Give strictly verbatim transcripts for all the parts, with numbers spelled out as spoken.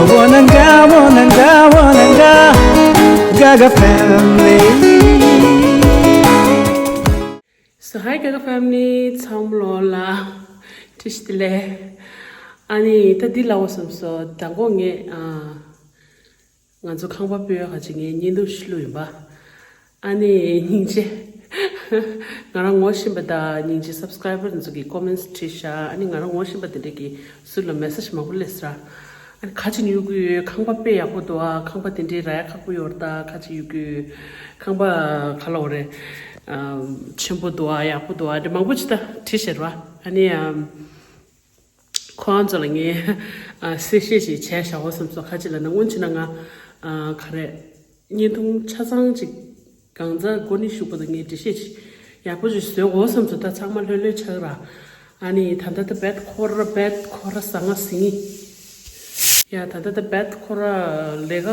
Wananga, wananga, wananga, Gaga family. So hi Gaga family, ཚང་མ་ལོ་ལ་བཀྲ་ཤིས་བདེ་ལེགས། ཨ་ནི་ད་འདི་ལབ་དགོས་བསམ་སོང་། མདང་དགོང་ངས་ཨ་ང་ཚོ་ཁང་པ་སྤོ་ཡག་ག་ཅིག་ངས་བརྙན་ཐུང་ཞིག་བླུགས་ཡིན་པ། ཨ་ནི་སྙིང་རྗེ། ང་རང་ངོ་ཤེས་པ་དང་སྙིང་རྗེ་སབ་སི་ཀ་རའི་བར་ཚོ་གིས་ཀོ་མེན་ཊི་བྲིས་ཤག་ཨ་ནི་ང་རང་ངོ་ཤེས་པ་དེ་འདྲས་ཀྱིས་ཟུར་ལ་མེ་སེ་ཇི་མང་པོ་སླེབས་ཤག་ཨ་ནི་ག་ཅིག་ཡོད་ཀྱི་ཡོད། ཁང་པ་དཔེ་ཡག་པོ་འདུག་ཨ། ཁང་པ་དེ་འདྲས་རག་ཡག་ཁག་པོ་ཡོད་རེད་ད། ག་ཅིག་ཡོད་ཀྱི་ཡོད། ཁང་པ་ག་ལབ་དགོས་རེད། ཨམ། ཆེན་པོ་འདུག་ཨ། ཡག་པོ་འདུག་ཨ། དེ་མང་པོ་ཅིག་ད་བྲིས་ཤག་ར། ཨ་ནི་ཨམ། ཁོང་ཚོ་ལ་ངས་ཨ་གསལ་བཤད་ཅིག་བྱས་བཞག་དགོས་བསམ་སོང་། ག་ཅི་ལབ་ན་སྔོན་ཆད་ན་ང་ཨ་ག་རེ་བརྙན་ཐུང་ཆ་ཚང་ཅིག་གང་ཟག་མགོ་ནས་གཞུག་བར་དུ་ངས་འགྲེལ་བཤད་ཅིག་ཡག་པོ་ཅིག་བཟོ་དགོས་བསམ་སོང་། ད་ཚང་མ་ལྷོད་ལྷོད་ཆགས་ར། ཨ་ནི་ད་ལྟ་ད་བེད་ཁོ་ར་བེད་ཁོ་ར་ཟ་ང་ཟིང་ངི། ཡ་ད་ལྟ་ད་བེད་ཁོ་ར་ལས་ཀ་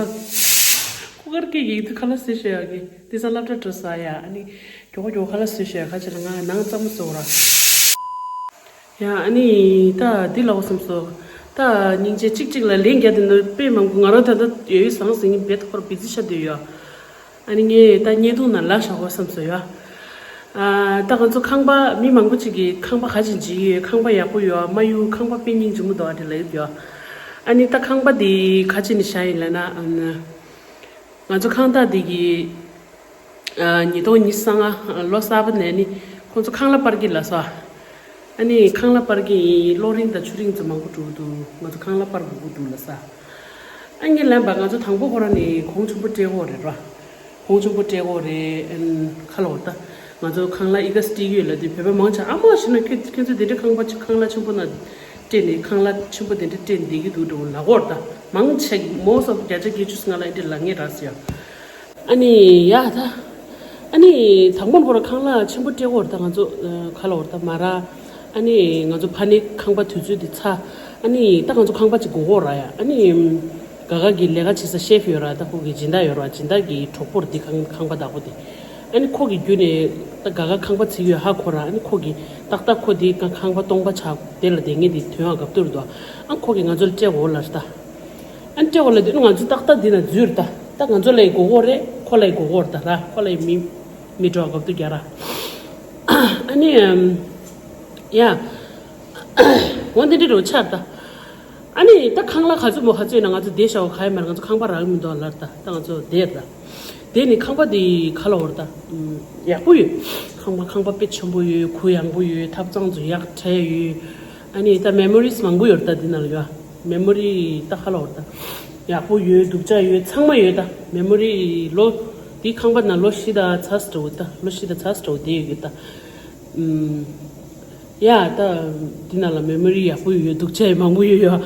ཁོ་གར་གི་ཡིག་དུ་ཁ་ལ་སི་ཤོད་ཡག་གི་དེ་ས་སློབ་གྲྭ་འགྲོ་ས་ཡ། ཨ་ནི་མགྱོགས་མགྱོགས་ཁ་ལ་སི་ཤོད་ཡག་ག་ཅི་ལབ་ང་ནང་ཙམ་བཟོ་ར། ཡ་ཨ་ནི་ད་འདི་ལབ་དགོས་བསམ་སོང་། ད་སྙིང་རྗེ་གཅིག་གཅིག་ལ་ལན་རྒྱག་དེ་ནོར་དཔེ་མང་པོ། ང་རང་ད་ལྟ་ཡོད་ཡོད་ཟང་ཟིང་ངི་བེད་ཁོ་ར་བི་ཛི་ཆགས་བསྡད་ཡོད། ཨ་ནི་ངས་ད་བརྙན་ཐུང་ནང་ལབ་བཞག་དགོས་བསམ་སོང་ཡ། ཨ་ད་ང་ཚོ་ཁང་པ་མི་མང་པོ་ཅིག་གིས་ཁང་པ་ག་ཅིག་བྱེད་ཀྱི་ཡོད། ཁང་པ་ཡག་པོ་ཡོད་མ་ཡོད། ཁང་པ་དཔེ་སྙིང་རྗེ་མོ་འདུག་ཨ་དེ་ལབ་ཡོད་ཡ། ཨ་ནི་ད་ཁང་པ་འདི་ག་ཅི་ནས་བཞག་ཡིན་ལབ་ན། ཨ་ནི་ང་ཚོ་ཁང་བདག་འདི་གིས་ཨ་ཉིས་སྟོང་ཉི་ཤུ་རྩ་ལྔ་ལོ་གསར་པ་ནས་ནི་ཁོང་ཚོ་ཁང་གླ་སྤར་གྱི་ལབ་སོང་། ཨ་ནི་ཁང་གླ་སྤར་གྱི་ཡིན། གློག་རིན་དང་ཆུ་རིན་ཚོ་མང་པོ་འགྲོ་གི་འདུག་ང་ཚོ་ཁང་གླ་སྤར་དགོས་ཀྱི་འདུག་ལབ་སོང་། ཨ་ངས་ལབ་པ་ང་ཚོ་དང་པོ་ཁོ་རང་ནས་གོང་ཆེན་པོ་སྤྲད་དགོས་རེད་ར། གོང་ཆེན་པོ་སྤྲད་དགོས་རེད། ཨན་ཁ་ལོ་ད་ང་ཚོ་ཁང་གླ་ཨི་ཀ་སི་ཊི་ཡོད་ལབ་དུས་བོད་པ་མང་ཆེ་ཨ་མ་ཞིག་ན་ཁྱོད་ཁྱོད་ཚོ་དེ་འདྲ་ཁང་པ་ཆེ་ཁང་གླ་ཆེན་པོ་ན་སྤྲད་ནས་ཁང་གླ་ཆེན་པོ་དེ་འདྲ་སྤྲད་བསྡད་ཀྱི་འདུག་འགྲོ་ལབ་དགོས་རེད། ད་མང་ཆེ་most of བརྒྱ་ཆ་བརྒྱད་ཅུ་ང་ལ་ཨེ་འདྲ་ལབ་ངེས་ར་ཟེར་ཡ། ཨ་ནི་ཡ་ད། ཨ་ནི་དང་པོ་ཁོ་ར་ཁང་གླ་ཆེན་པོ་སྤྲད་དགོས་རེད་ད། ང་ཚོ་ཁ་ལོ་རེད་ད་མ་ར། ཨ་ནི་ང་ཚོ་ཕ་ནི་ཁང་པ་དུས་ཚོད་དེ་ཚ། ཨ་ནི་ད་ང་ཚོ་ཁང་པ་ཅིག་དགོས་དགོས་ར་ཡ། ཨ་ནི་ག་ག་གི་ལས་ཀ་བྱེད་ས་ཤེ་ཕི་ཡོད་ར། ད་ཁོ་གི་སྦྱིན་བདག་ཡོད་ར། སྦྱིན་བདག་གི་གྲོགས་པོར་འདི་ཁང་ཁང་པ་བདག་པོ་དེ། ཨ་ནི་ཁོ་གི་བརྒྱུད་ནས་ད་ག་ག་ཁང་པ་བརྩིགས་ཡོད་ཧ་གོ་ར། ཨ་ནི་ཁོ་གི་ཏག་ཏག་ཁོ་དེ་ཁང་པ་སྟོང་པ་ཆགས་དེ་ལ་བསྡད་ངེས་དེ་དོན་ཨ་གབ་ཏུ་རེད་དོ། ཨ་ཁོ་གི་ང་ཚོ་ལ་སྤྲད་དགོས་ལབ་ར་ད། ཨ་ནི་སྤྲད་དགོས་ལབ་དུས་ང་ཚོ་ཏག་ཏག་འདི་ན་འཛུལ་རེད་ད། ད་ང་ཚོ་ལ་ཡི་དགོས་དགོས་རེད། ཁོ་ལ་ཡི་དགོས་དགོས་རེད་ད་ར། ཁོ་ལ་ཡི་མི་མི་འགྲོ་གབ་ཏུ་རྒྱག་ར། ཨ་ནི་ཨམ། ཡ། འོ་འདི་འདྲ་རུ་ཆགས་ད། ཨ་ནི་ད་ཁང་གླ་ག་ཚོད་མོ་ག་ཚོད་ཡིན་ན་ང་ཚོ་བསྡད་བཞག་ག་ཡ་མ་རེད། ང་ཚོ་ཁང་པ་རག་གི་མི་འདུག་ལབ་ད། ད་ང་ཚོ་བསྡད་ར། དེ་ནི་ཁང་པ་འདི་ག་ལ་འོར་ད། ཡག་པོ་ཡོད། ཁང་པ་ཁང་པ་དཔེ་ཆེན་པོ་ཡོད། གུ་ཡངས་པོ་ཡོད། ཐབ་ཚང་ཚོ་ཡག་གྲས་ཡོད། ཨ་ནི་ད་མེ་མོ་རིས་མང་པོ་ཡོད་རེད་ད་འདི་ནང་ལ་ཡོད། མེ་མོ་རི་ད་ག་ལ་འོར་ད། ཡག་པོ་ཡོད། སྡུག་ཅག་ཡོད། ཚང་མ་ཡོད་ད། མེ་མོ་རི་ལོ་འདི་ཁང་པ་ནང་ལོ་བཞི་དང་ཚ་ཙམ་འདྲ་བོ་ད། ལོ་བཞི་དང་ཚ་ཙམ་འདྲ་བོ་བསྡད་ཡོད་ད། ཨུམ། ཡ་ད། འདི་ནང་ལ་མེ་མོ་རི་ཡག་པོ་ཡོད། སྡུག་ཅག་མང་པོ་ཡོད་ཡ།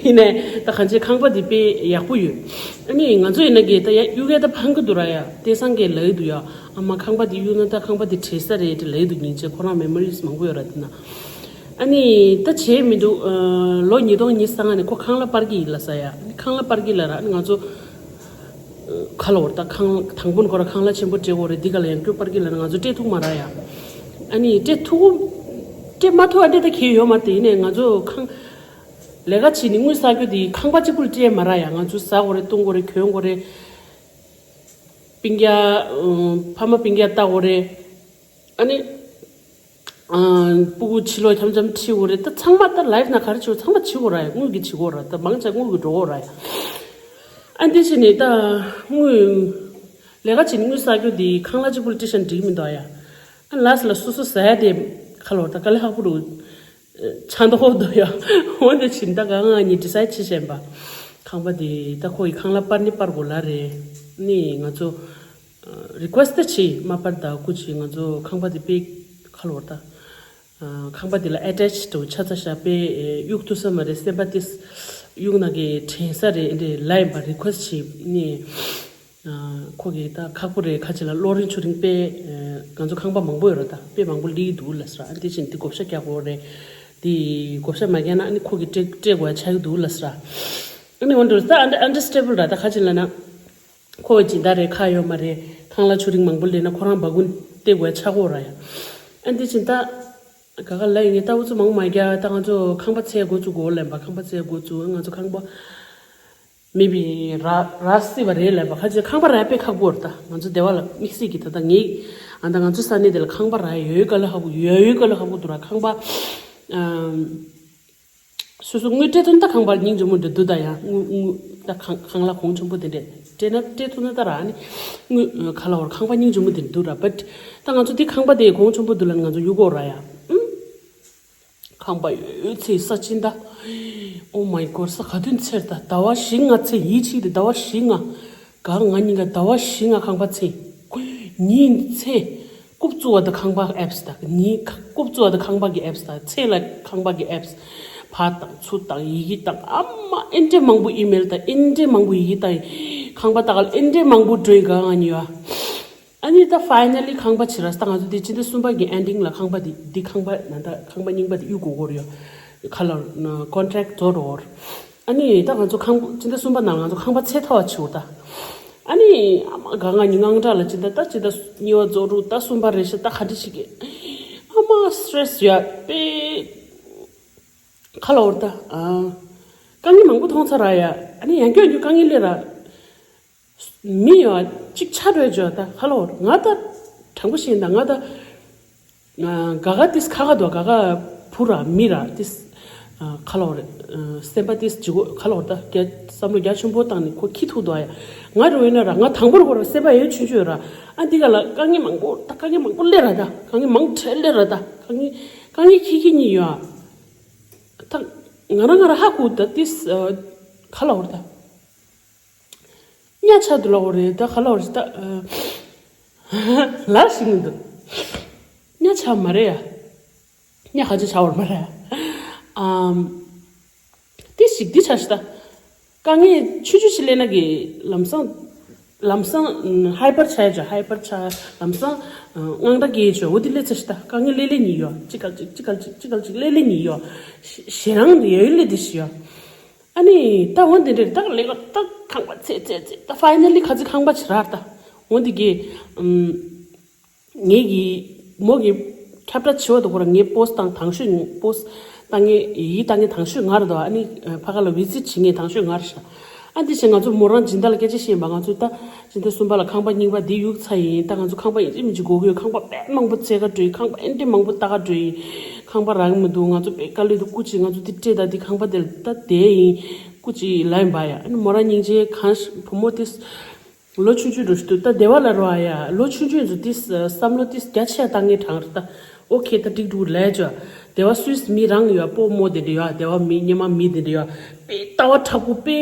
ཡིན་ནའི་ད་གང་ཅི་ཁང་པ་འདི་དཔེ་ཡག་པོ་ཡོད། ཨ་ནི་ང་ཚོ་ཡིན་ན་གི་ད་ཡ་གཡུག་གེ་ད་ཕང་གི་འདུག་ར་ཡ། ལྟས་བཟང་གིས་ལབ་ཀྱི་འདུག་ཡ། ཨ་མ་ཁང་པ་འདི་གཡུག་ན་ད་ཁང་པ་འདི་བྲེལ་ས་རེད་དེ་ལབ་ཀྱི་འདུག་སྙིང་རྗེ། ཁོ་རང་མེ་མོ་རིས་མང་པོ་ཡོད་ར་འདི་ན། ཨ་ནི་ད་བྱས་མི་འདུག་ལོ་ཉིས་སྟོང་ཉི་ཤུ་རྩ་ལྔ་ནས་ཁོ་ཁང་གླ་སྤར་གྱི་ཡིན་ལབ་ས་ཡ། ཨ་ནི་ཁང་གླ་སྤར་གྱི་ལབ་ར། ཨ་ནི་ང་ཚོ་ག་ལ་འོར་ད། ཁང་དང་པོ་ནས་ཁོ་ར་ཁང་གླ་ཆེན་པོ་སྤྲད་དགོས་རེད། འདི་ག་ལ་ཡང་སྐྱོ་པར་གྱི་ལ་ང་ཚོ་སྤྲད་ཐུབ་མ་ར་ཡ། ཨ་ནི་སྤྲད་ཐུབ་སྤྲད་མ་ཐུབ་ཨ་འདྲ་ད་གལ་ཡོད་མ་རེད། དེ་ཡིན་ནའི་ང་ཚོ་ཁང་ལས་ཀ་བྱེད་ནི་དངུལ་བསགས་རྒྱུ་དེ་ཁང་པ་གཅིག་པུ་ལ་སྤྲད་མ་ར་ཡ། ང་ཚོ་ཟ་དགོས་རེད། བཏུང་དགོས་རེད། གྱོན་དགོས་རེད། སྤུན་ཀྱག་ཕ་མ་སྤུན་ཀྱག་ལྟ་དགོས་རེད། ཨ་ནི། ཨ། སྤུ་གུ་ཕྱི་ལོགས་འཆམ་འཆམ་ཁྲིད་དགོས་རེད། ད་ཚང་མ་ད་ལའིབ་ནང་ག་རེ་བྱེད་དགོས་ཚང་མ་བྱེད་དགོས་ར་ཡ། དངུལ་གྱིས་བྱེད་དགོས་ར། ད་མང་ཆེ་དངུལ་གྱིས་འགྲོ་གི་ར་ཡ། ཨ་འདི་བྱས་ནས་ད་དངུལ་ལས་ཀ་བྱེད་ནས་དངུལ་བསགས་རྒྱུ་འདི་ཁང་གླ་གཅིག་པུ་ལ་སྤྲད་ཤག་འགྲིག་གི་མི་འདུག་ཡ། ཨ་ལས་ལ་སོ་སོ་ཟ་ཡ་དེ་ག་ལ་འོར་ད་དཀའ་ལས་ཁག་པོ་འདུག་ཆ་མདོག་འདུག་ཡ། འོ་འདི་བྱས་ནས་ད་ག་ང་གཉིས་ཌི་སའིཌ་བྱས་བཞག་པ། ཁང་པ་འདི་ད་ཁོ་ཡི་ཁང་གླ་སྤར་ནི་སྤར་དགོས་ལབ་རེད། ནི་ང་ཚོ། རི་ཀུ་ཨེ་སི་ཊི་ད་བྱས་མ་པར་ད་སྐུ་མཁྱེན། ང་ཚོ་ཁང་པ་འདི་དཔེ་ག་ལ་འོར་ད། ཁང་པ་འདི་ལ་ཨེ་ཊེཆ་འདྲ་བོ་ཆགས་ཚར་ཤག་དཔེ་གཡུག་ཐུབ་ས་མ་རེད། སེམས་པ་ཏིས་གཡུག་ན་གི་དྲན་ས་རེད། འདི་ལ་ཡིན་པ་རི་ཀུ་ཨེ་སི་ཊི་བྱས་ནས། ཁོ་གི་ད་ཁག་པོ་རེད། ཁ་ཅིག་ལ་གློག་རིན་ཆུ་རིན་དཔེ་ང་ཚོ་ཁང་པ་མང་པོ་ཡོད་ར། ད་དཔེ་མང་པོ་ལི་འདུག་ལབ་ས་ར། ཨ་འདི་བཞིན་འདི་བགོ་བཤའ་རྒྱག་དགོས་རེད། འདི་བགོ་བཤའ་མ་རྒྱག་ན་ཨ་ནི་ཁོ་གི་སྤྲད་སྤྲད་དགོས་ཡ་ཆགས་ཀྱི་འདུག་ལབ་ས་ར། ཨ་ནི་འོན་ཏེ་ད་ཨན་ཨན་ཌར་སི་ཊེ་བལ་ར། ད་ཁ་ཅིག་ལབ་ན། ཁོ་སྦྱིན་བདག་རེད། ཁག་ཡོད་མ་རེད། ཁང་གླ་ཆུ་རིན་མང་པོ་ལེན་ན་ཁོ་རང་སྦ་ཁུག་སྟེར་དགོས་ཆགས་ཀྱི་ཡོད་ར་ཡ། ཨ་འདི་བཞིན་ད་ག་ག་ལ་ཡིན་ངས་ད་འུ་ཚོ་མང་མ་རྒྱག་ད་ང་ཚོ་ཁང་པ་ཚད་འགོ་བཙུགས་དགོས་ལབ་པ། ཁང་པ་ཚད་འགོ་བཙུགས། ང་ཚོ་ཁང་པ་ མེད་པའི་ར་ར་སྲིད་པ་རེད་ལབ་པ། ཁ་ཅིག་ཁང་པ་རག་དཔེ་ཁག་པོ་རེད། ད་ང་ཚོ་སྡེ་བ་ལ་དམིགས་བསལ་གྱི་ད་ལྟ་ངའི་ཨ་ད་ང་ཚོ་ས་གནས་དེ་ལ་ཁང་པ་རག་ཡོད་ག་ལ་ཧ་གོ་ཡོད་ཡོད་ག་ལ་ཧ་གོ་འདུག་ར། ཁང་པ་ཨམ། སོ་སོ་དངུལ་སྤྲད་ཐུབ་ན་ད་ཁང་པ་སྙིང་རྗེ་མོ་འདྲ་འདུག་ད་ཡང་དངུལ་དངུལ་ད་ཁང་ཁང་གླ་གོང་ཆེན་པོ་དེ་འདྲས་སྤྲད་ན་སྤྲད་ཐུབ་ན་ད་ར་ཨ་ནི་དངུལ་ག་ལ་བར་ཁང་པ་སྙིང་རྗེ་མོ་དེ་འདྲ་འདུག་ར། བཊ་ད་ང་ཚོ་འདི་ཁང་པ་དེ་གོང་ཆེན་པོ་འདུག་ལ་ང་ཚོ་གཡུག་གོ་ར་ཡ། ཨུམ། ཁང་པ་ཡོད་ཚེ་ས་ཆེན་ད། Oh my god། ས་ག་དུས་འཚེར་ད། ཟླ་བ་བཞི་ལྔ་འཚེར། ཡིད་ཆེས་ཏེ་ཟླ་བ་བཞི་ལྔ། ག་ང་གཉིས་ཀ་ཟླ་བ་བཞི་ལྔ་ཁང་པ་འཚེར། ཉིན་འཚེར། རྐུབ་བཙུགས་པ་དང་ཁང་པ་ཨེབས་ད། ཉིན་ཁ་རྐུབ་བཙུགས་པ་དང་ཁང་པ་གི་ཨེབས་ད། འཚེར་ལ་ཁང་པ་གི་ཨེབས། ཕར་དང་ཚུར་དང་ཡི་གེ་དང་ཨ་མ་ཨེ་འདྲས་མང་པོ་ཨི་མེལ་དང་ཨེ་འདྲས་མང་པོ་ཡི་གེ་དང་། ཁང་པ་ད་ག་ལ་ཨེ་འདྲས་མང་པོ་འགྲོ་ཡི་ག་ང་གཉིས་ཡ། ཨ་ནི་ད་ཕའི་ནལ་ལི་ཁང་པ་བྱེད་ར་ད་ང་ཚོ་འདི་ཕྱི་ཟླ་གསུམ་པ་གི་ཨེན་ཌིང་ལ་ཁང་པ་འདི་འདི་ཁང་པ་ན་ད་ཁང་པ་རྙིང་པ་འདི་གཡུག་དགོས་ཀྱི་ཡོད། ཁ་ལ་ཀོན་ཊེག་རྫོགས་འགྲོ་གི་ཡོད། ཨ་ནི་ད་ང་ཚོ་ཁང་པ་ཕྱི་ཟླ་གསུམ་པ་ནང་ང་ཚོ་ཁང་པ་ཚད་ཐོག་བ་བྱེད་འོ་ད། ཨ་ནི་ཨ་མ་ག་ང་གཉིས་དངངས་སྐྲག་ལ་ཕྱི་ཟླ་ད་ཕྱི་ཟླ་གཉིས་པ་རྫོགས་རུ་ད་གསུམ་པ་རེད་ཤག་ད་ག་འདྲ་ཞིག་གི་ཨ་མ་སི་ཊེ་རེ་སི་ཡོད་པས། ཁ་ལ་འོར་ད་ཨ་དཀའ་ངལ་མང་པོ་མཐོང་ཚར་ར་ཡ། ཨ་ནི་ཡང་སྐྱོ་སྐྱོ་དཀའ་ངལ་སླེབས་ར། མི་ཡོད་གཅིག་ཆ་འགྲོས་བརྗོད་ད་ཧ་ལོ་ང་ད་དྲང་པོ་བཤད་ན་ང་ད་ག་ག་ཏིས་ཁ་ཁ་དོ་ག་ག་བུ་ར་མི་ར་ཏིས་ཁ་ལོ་རེ་སེམས་པ་ཏིས་ཇི་གོ་ཁ་ལོ་ད་རྒྱ་བསམ་བློ་རྒྱ་ཆེན་པོ་བཏང་ནས་ཁོ་ཁྱི་ཐུག་དོ་ཡ། ང་རོ་ཡིན་ན་ར་ང་དང་པོར་ཁོ་ར་སེམས་པ་ཡོད་ཆུང་ཆུང་ར། ཨ་འདི་ག་ལ་དཀའ་ངལ་མང་པོ་ད་དཀའ་ངལ་མང་པོ་སླེབས་ར་ད་དཀའ་ངལ་མང་དྲགས་སླེབས་ར་ད་དཀའ་ངལ་དཀའ་ངལ་ཁྱི་ཁྱི་གཉིས་ཡོད་ཨ། ད་ང་ར་ང་ར་ཧ་གོ་ད་ཏིས་ཁ་ལོ་ར་ད། ཉ་ཆ་དུ་ལོག་རེད་ད་ག་ལོག་རེད་ད། ལ་ཞིག་མི་འདུག་ཉ་ཆ་མ་རེད་ཡ། ཉ་ག་ཅི་ཆ་བར་མ་རེད། ཨམ། དེ་ཞིག་འདི་ཆ་ཞིག་ད། དཀའ་ངལ་ཆུ་ཆུ་ཞིག་ལས་ན་གི་ལམ་སང་། ལམ་སང་ཧའི་པར་ཆ་ཡ་ཆ་ཧའི་པར་ཆ་ལམ་སང་། དངངས་སྐྲག་སྐྱེ་ཡ་ཆ་འོ་དེ་ལས་ཚ་ཞིག་ད་དཀའ་ངལ་ལས་ལས་ཉིད་ཡོད་ཅི་གལ་ཅིག་ཅི་གལ་ཅིག་ཅི་གལ་ཅིག་ལས་ལས་ཉིད་ཡོད། ཞེ་རང་དུ་ཡོད་ལས་དེ་ཞིག་ཡོད། ཨ་ནི་ད་འོ་འདི་འདྲས་ད་ལས་ཀ་ད་ཁང་པ་ཚེ་ཚེ་ཚེ་ད་ཕའི་ནལ་ལི་ཁ་ཚི་ཁང་པ་ཆི་རར་ད་འོ་འདི་གི་ངེད་ཀྱི་མོ་གི་ཁྱབ་བསྒྲགས་བྱེད་བ་དུ་གོ་ར་ངའི་པོ་སི་དང་དང་ཤོས་པོ་སི་ད་ངའི་ཡི་ད་ངའི་དང་ཤོས་ངར་དོ། ཨ་ནི་ཕ་ག་ལ་བི་ཛིཊ་བྱེད་ངའི་དང་ཤོས་ངར་ཤ། ཨ་འདི་བྱས་ང་ཚོ་མོ་རང་སྦྱིན་བདག་ལ་སྐད་ཆ་བཤད་པ་ང་ཚོ་ད་སྦྱིན་བདག་གསུམ་པ་ལ་ཁང་པ་རྙིང་པ་འདི་གཡུག་ཚ་ཡིན་ད་ང་ཚོ་ཁང་པ་ཡིན་ཅི་མི་ཅི་དགོས་ཀྱི་ཡོད། ཁང་པ་དཔེ་མང་པོ་བཙལ་ག་འགྲོ་ཡིན། ཁང་པ་ཨེ་འདྲས་མང་པོ་ལྟ་ག་འགྲོ་ཡིན། ཁང་པ་རག་གི་མི་འདུག་ང་ཚོ་དཔེ་དཀའ་ལས་འདུག་སྐུ་མཁྱེན་ང་ཚོ་འདི་སྤྲད་ད་འདི་ཁང་པ་འདིར་ད་བསྡད་ཡིན་སྐུ་མཁྱེན་ལབ་ཡིན་པ་ཡ། ཨ་ནི་མོ་རང་སྙིང་རྗེ་གང་བུ་མོ་དེ་ལོ་ཆུང་ཆུང་འགྲོ་ཞིག་འདུག་ད་སྡེ་བ་ལ་རོ་ཨ་ཡ་ལོ་ཆུང་ཆུང་ཚོ་དེ་བསམ་བློ་དེ་རྒྱ་ཆེ་བཏང་ངེས་གྲང་རེད་ད། ཨོ་ཁེ་ད་འགྲིག་འགྲུག་ལས་ཅོ། སྡེ་བ་སུད་སི་མི་རང་ཡོད་སྤོ་མོ་དེ་འདྲ་ཡོད་སྡེ་བ་མི་སྙེ་མ་མི་དེ་འདྲ་ཡོད་དཔེ་ལྟ་བ་དྲག་པོ་དཔེ་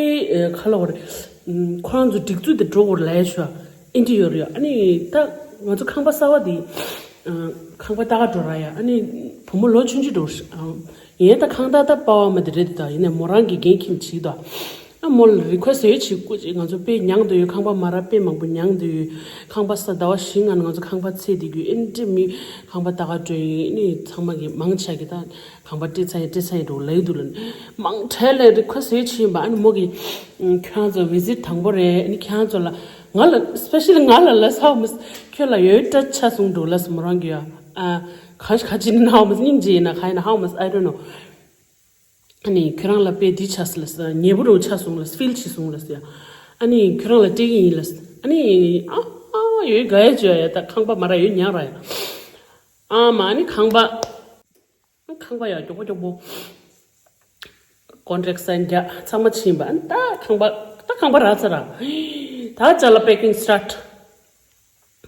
ཁ་ལོ་བ་རེད། ཁོ་རང་ཚོ་སྒྲིག་འཛུགས་དེ་འགྲོ་དགོས་ལས་ཤོ། ཨིན་ཏི་ཡོད་རེད། ཨ་ནི་ད་ང་ཚོ་ཁང་པ་གསར་བ་དེ་ཁང་པ་ལྟ་ག་འགྲོ་ར་ཡ། ཨ་ནི་བུ་མོ་ལོ་ཆུང་ཆུང་འགྲོ་ཡིན་ད། ཁང་ད་ད་པ་བ་མ་དེ་རེད་ད། ཡིན་ནས་མོ་རང་གི་འགན་ཁྱིམ་བྱིས་ད། ཨ་མོ་ལ་རི་ཁོ་སི་ཡོད་ཆི་སྐུ་ཅིག་ང་ཚོ་དཔེ་མྱང་དུ་ཡོད། ཁང་པ་མ་ར་དཔེ་མང་པོ་མྱང་དུ་ཡོད། ཁང་པ་ས་ཟླ་བ་བཞི་ང་ང་ཚོ་ཁང་པ་ཚད་དེ་རྒྱུ་ཨེ་འདྲི་མི་ཁང་པ་ལྟ་ག་འགྲོ་ཡིན་ནི་ཚང་མ་གི་མང་ཆ་གི་ད། ཁང་པ་སྤྲད་ཚར་ཡིན་སྤྲད་ཚར་ཡིན་འགྲོ་ལབ་ཀྱི་འདུག་ལ་ནི་མང་གྲས་ལས་རི་ཁོ་སི་ཡོད་ཆི་ཡིན་པ། ཨ་ནི་མོ་གི་ཁྱེད་རང་ཚོ་བི་ཛིཊ་དང་པོ་རེད། ཨ་ནི་ཁྱེད་རང་ཚོ་ལ་ང་ལ་སི་པེ་ཤལ་ང་ལ་ལ་ས་ཧོ་མ་ཁྱོད་ལ་ཡོད་སྤྲད་ཆ་སོང་འགྲོ་ལ་སི་མོ་རང་གི་ཡ། ཨ་ག་ག་ཅི་ནི་ན་ཧོ་མ་སྙིང་རྗེ་ཡིན་ན་ག་ཡིན་ན་ཧོ་མ་I don't know། ཨ་ནི་ཁྱོད་རང་ལ་དཔེ་འདི་ཆགས་སི་ལ་སི་ཉེ་པོ་རུ་ཆགས་སོང་ལ་སི་ཕིལ་བྱས་སོང་ལ་སི་ཡ། ཨ་ནི་ཁྱོད་རང་ལ་སྤྲད་ཀྱི་ཡིན་ལ་སི། ཨ་ནི་ཨ་ཨ་ཡོད་ག་ཡ་བྱོས་ཡ་ད་ཁང་པ་མ་ར་ཡོད་ཉག་ར་ཡ། ཨ་མ་ཨ་ནི་ཁང་པ། ཁང་པ་ཡ་མགྱོགས་པོ་མགྱོགས་པོ། ཀོན་ཊེག་སན་རྒྱ་ཚང་མ་ཕྱིན་པ་ཨ་ནི་ད་ཁང་པ་ད་ཁང་པ་རག་ཚར་ར། ད་ཅ་ལག་པེ་ཀིང་སི་ཊར་ཊི།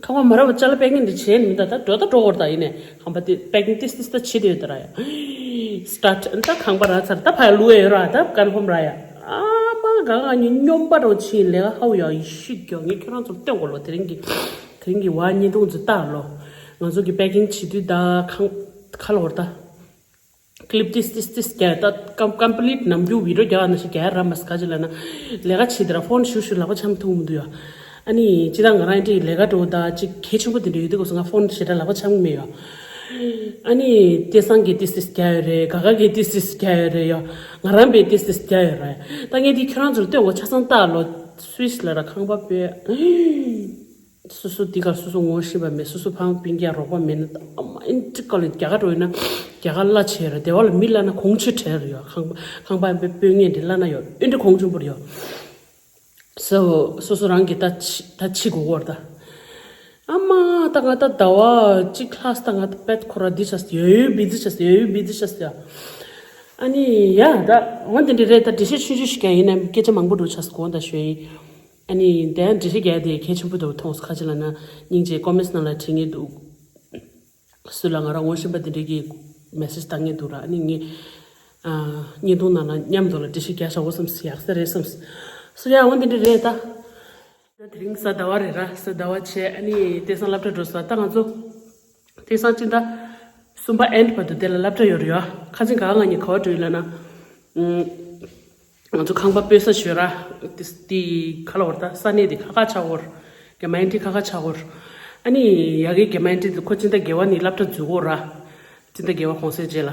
ཁང་པ་མ་རག་པ་ཅ་ལག་པེ་ཀིང་འདི་བྱས་ནི་མི་ད་ད་འགྲོ་ད་འགྲོ་གོར་ད་ཡིན་ནས་ཁང་པ་དེ་པེ་ཀིང་ཏིས་ཏིས་ད་བྱེད་དེ་ཡོད་ད་ར་ཡ། སི་ཊར་ཊི་ཨ་ནི་ད་ཁང་པ་རག་ཚར་ད་ཕ་ཡ་ལུ་ཡ་ཡོད་ར་ད་ཀན་ཧོམ་ར་ཡ། ཨ་མ་ག་ག་ཉི་སྨྱོན་པ་རོ་ཕྱིན་ལས་ཀ་ཧའུ་ཡ་ཡི་ཤི་གྱོ་ངས་ཁྱོད་རང་ཚོར་སྟོན་གོ་ལོ་དེ་རིང་གི་དེ་རིང་གི་བ་ཉིན་ཐུང་ཚོ་ལྟ་ལོ། ང་ཚོ་གི་པེ་ཀིང་བྱེད་དུས་ད་ཁང་ཁ་ལོར་ད། ཀི་ལིབ་ཏིས་ཏིས་ཏིས་རྒྱག་ད་ཀམ་ཀམ་པི་ལིཊ་ནམ་རྒྱུན་བི་ཌིའོ་རྒྱག་ན་ཞིག་རྒྱག་ར་མ་སི་ག་ཅི་ལ་ན་ལས་ཀ་བྱེད་དེ་ར་ཕོན་ཞུ་ཞུ་ལག་པ་འཆང་ཐུབ་མི་འདུག་ཡ། ཨ་ནི་ཅི་ད་ང་རང་ཨེ་འདྲའི་ལས་ཀ་འགྲོ་ད་ཅིག་གལ་ཆེན་པོ་དེ་འདྲ་ཡོད་དུས་སྐབས་སུ་ང་ཕོན་ཞེ་དྲག་ལག་པ་འཆང་གི་མེད་ཡ། ཨ་ནི་ཏེ་སང་གི་ཏིས་ཏིས་རྒྱག་ཡོད་རེད། ག་ག་གི་ཏིས་ཏིས་རྒྱག་ཡོད་རེད་ཡ། ང་རང་པའི་ཏིས་ཏིས་རྒྱག་ཡོད་རེད། ད་ངས་འདི་ཁྱོད་རང་ཚོར་སྟོན་གོ་ཆ་ཚང་ལྟ་ལོ། སུད་སི་ལ་ར་ཁང་པ་དཔེ། སོ་སོ་འདི་གར་སོ་སོ་ངོ་ཤེས་པ་མེད། སོ་སོ་ཕ་མ་སྤུན་ཀྱག་རོགས་པ་མེད་ན་ཨ་མ་ཨིན་ཏི་ཀ་ལ་རྒྱ་གར་འགྲོ་ཡིན་ན་རྒྱ་གར་གླ་བྱས་རེད། དེ་བ་ལ་མི་གླ་ན་གོང་ཆེ་བྲལ་རེད་ཡོད། ཁང་པ་ཁང་པ་ཨིན་པའི་སྤོས་ངད་འདི་གླ་ན་ཡོད་ཨིན་འདྲ་གོང་ཆེན་པོ་རེད་ཡོད། སོ་སོ་སོ་རང་གི་ད་ཕྱི་ད་ཕྱི་གོ་གོར་ད། ཨ་མ་ད་ང་ད་ཟླ་བ་གཅིག་ལྷག་ད་ང་ད་པད་ཁོ་ར་འདི་ཆགས་ཡོད་ཡོད་བི་ཛི་ཆགས་ཡོད་ཡོད་བི་ཛི་ཆགས་ཡ། ཨ་ནི་ཡ་ད་འོ་དེ་འདྲ་རེད། ད་འགྲེལ་བཤད་ཆུང་ཆུང་ཞིག་རྒྱག་ཡིན་ན་སྐད་ཆ་མང་པོ་འགྲོ་ཆགས་དགོངས་དག་ཞུ་ཡིན། ཨ་ནི་དེ་ཡང་འགྲེལ་བཤད་རྒྱག་དེ་གལ་ཆེན་པོ་འདུག་མཐོང་སོང་། ཁ་ཅིག་ལ་ན་སྙིང་རྗེ་ཀོ་མེན་སི་ནང་ལ་བྲིས་ངེས་འདུག་སུ་ལ་ང་རང་ངོ་ཤེས་པ་དེ་འདྲས་ཀྱིས་མེ་སེ་ཇི་བཏང་ངེས་འདུག་ར། ཨ་ནི་ངས་ཨ་བརྙན་ཐུང་ནང་ལ་མཉམ་དུ་ལ་འགྲེལ་བཤད་རྒྱག་བྱ་བོ་བསམ་སོང་། ཡག་ས་རེད་བསམ་སོང་། སོ་ཡ་འོ་འདི་འདྲ་རེད་ད། ད་དེ་རིང་གཟའ་ཟླ་བ་རེད་ར། གཟའ་ཟླ་བ་བྱས་ཨ་ནི་སྟོད་སང་སློབ་གྲྭ་འགྲོ་ས། ད་ང་ཚོ་སྟོད་སང་སྤྱི་ཟླ་གསུམ་པ་ཨེན་ཌི་བར་དུ་དེ་ལ་སློབ་གྲྭ་ཡོད་རེད་ཡ། ཁ་ཅིག་ག་ང་གཉིས་ག་བ་འགྲོ་ཡིན་ལབ་ན། ང་ཚོ་ཁང་པ་སྤོས་ས་ཞོལ་ར། ཏི་ཏི་ཁ་ལ་བར་ད་ས་གནས་དེ་ཁ་ཁ་ཆགས་འོར། རྒྱ་མ་ཨེན་ཊི་ཁ་ཁ་ཆགས་འོར། ཨ་ནི་ཡ་གི་རྒྱ་མ་ཨེན་ཊི་དེ་ཁོ་སྤྱི་ཟླ་བརྒྱད་པ་ནས་སློབ་གྲྭ་འཛུགས་འོར་ར། སྤྱི་ཟླ་བརྒྱད་པ་གུང་སེང་རྗེས་ལ།